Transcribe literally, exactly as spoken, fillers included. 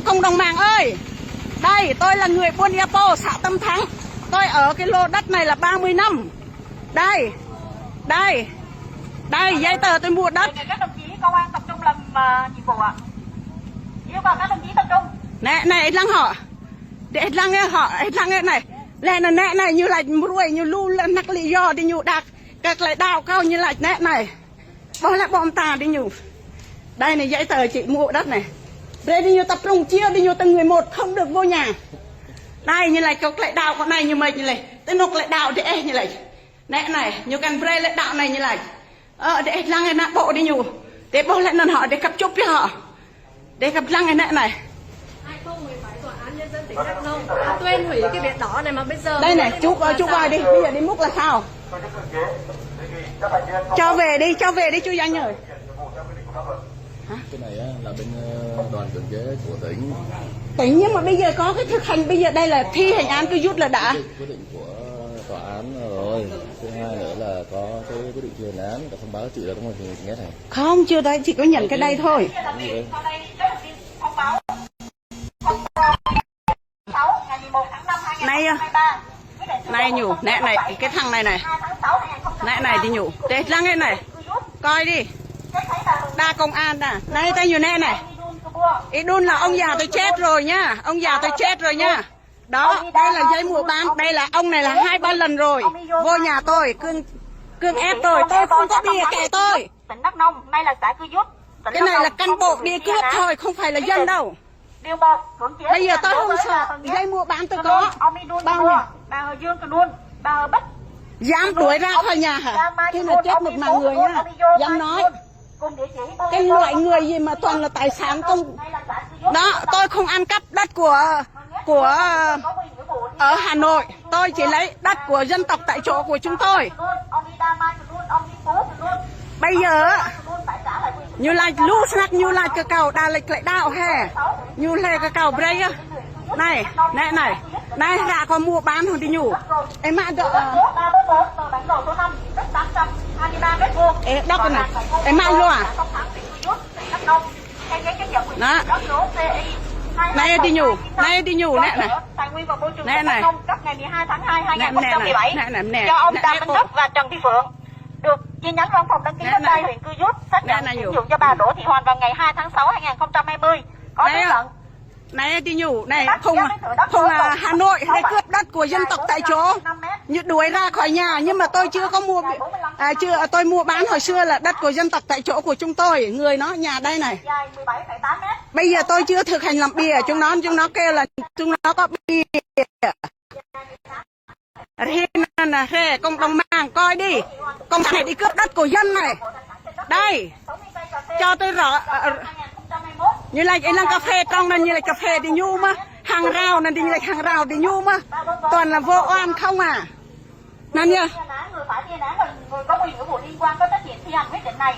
Cộng đồng mạng ơi, đây, tôi là người buôn Ia Pô, xã Tâm Thắng. Tôi ở cái lô đất này là ba mươi năm. Đây, đây, đây, giấy tờ tôi mua đất. Các đồng chí công an tập trung làm, à, nhiệm vụ ạ. Yêu cầu các đồng chí tập trung. Nè, nè, lăng họ. Để lăng nghe họ, lăng nghe này. Lẽ nè, nè, nè, ñu laĭ mơruai, ñu lu lăng năk lĭ yo, đi ñu đak. Các lãnh đạo kâo ñu laĭ nè, nè. Ƀuh lĕ ƀô̆ mơta đi ñu. Đây này, giấy tờ chị mua đất này. Brơi đi ñu tập trung chia đi ñu từng người một, không được vô nhà. Đây, ñu laĭ kơ lãnh đạo kâo anai ñu mơ̆ ñu laĭ. Tơ anŏ lãnh đạo đi eh ñu laĭ. Nè anai, ñu kăn brơi lãnh đạo anai ñu laĭ. Ơ, đi eh lăng anai ƀô̆ đi ñu. Tơ ƀuh lĕ anŭn hŏ, đi kăp čŭp đi hŏ. Đi kăp lăng anai nè. Hai không mười bảy tòa án nhân dân tỉnh Đắk Nông đã tuyên hủy cái biển đỏ này mà bây giờ Đây này, chú coi, chú coi đi, bây giờ đi múc là sao? Cho về đi, cho về đi, chú Danh ơi. Hả? Cái này á, là bên, ờ, đoàn cưỡng chế của tỉnh. Tỉnh, nhưng mà bây giờ có cái thực hành, bây giờ đây là thi hành án cứ rút là đã. Quyết định, quyết định của tòa án rồi. Thứ hai nữa là có cái quyết định thi hành án, có thông báo chị là có một người nghe này. Không, chưa thấy, chỉ có nhận cái đây thôi. Này, này ñu, nè, nè, cái thằng này này. Nè, nè, đi ñu. Tơ lăng nè, nè. Coi đi. Đa công an đa. Nè, tơ ñu nè, nè. Ih đun là ông già tôi chết rồi nha. Ông già tôi chết rồi nha. Đó, đây là giấy mua bán. Đây là ông này là hai ba lần rồi. Vô nhà tôi, cưỡng, cưỡng ép tôi. Tôi không có bịa kệ tôi. Tỉnh Đắk Nông, nay là xã Cư Rút, tỉnh Lâm Đồng. Cái này là cán bộ đi cướp thôi, không phải là dân đâu. Điều một, cưỡng chế. Bây giờ tôi không sợ, giấy mua bán tôi có. Ông Mỹ Đun mua, bà Hờ Dương Cư Đun, bà Hờ Bách. Dám đuổi ra khỏi nhà hả? Thế là chết một mạng người nhá. Dám nói. Cái loại người gì mà toàn là tài sản công. Đó, tôi không ăn cắp đất của, của, ở Hà Nội. Tôi chỉ lấy đất của dân tộc tại chỗ của chúng tôi. Bây giờ á, ñu laĭ lu snăk, ñu laĭ kơ kâo, đa laĭ klĕ đao he. Ñu laĭ kơ kâo brơi yơh. Nè, nè, nè. Nè, ră kâo mua bán hăng đi ñu. Ê, mă dŏ, ơ. Ê, đŏk nè. Ê, mă lua. Đó. Nè đi ñu, nè đi ñu, nè, nè. Nè, nè. Nè, nè, nè. Nè, nè, nè. Cho ông Đàm Minh Đức và Trần Thị Phượng. Được chi nhánh văn phòng đăng ký đất đai huyện Cư Rút xác nhận chuyển nhượng cho bà Đỗ Thị Hoàn vào ngày hai tháng sáu hai nghìn không trăm hai mươi. Có giấy tờ. Nè đi ñu, nè, không, không, à, Hà Nội, nè, cướp đất của dân tộc tại chỗ. Như đuổi ra khỏi nhà, nhưng mà tôi chưa có mua, à, chưa, tôi mua bán hồi xưa là đất của dân tộc tại chỗ của chúng tôi, người nó nhà đây này. Bây giờ tôi chưa thực hành làm bìa, chúng nó, chúng nó kêu là chúng nó có bìa. Rê nè, nè, rê, cộng đồng mạng coi đi. Cộng sản này đi cướp đất của dân này. Đây. Cho tôi rõ, ờ, ñu laĭ, ê, lăng cà phê trong anŭn ñu laĭ cà phê đi ñu mơ̆. Hàng rào anŭn đi ñu laĭ hàng rào đi ñu mơ̆. Toàn là vô oan không à. Anŭn yơh. Người phải thi hành án là người có quyền nghĩa vụ liên quan có trách nhiệm thi hành quyết định này.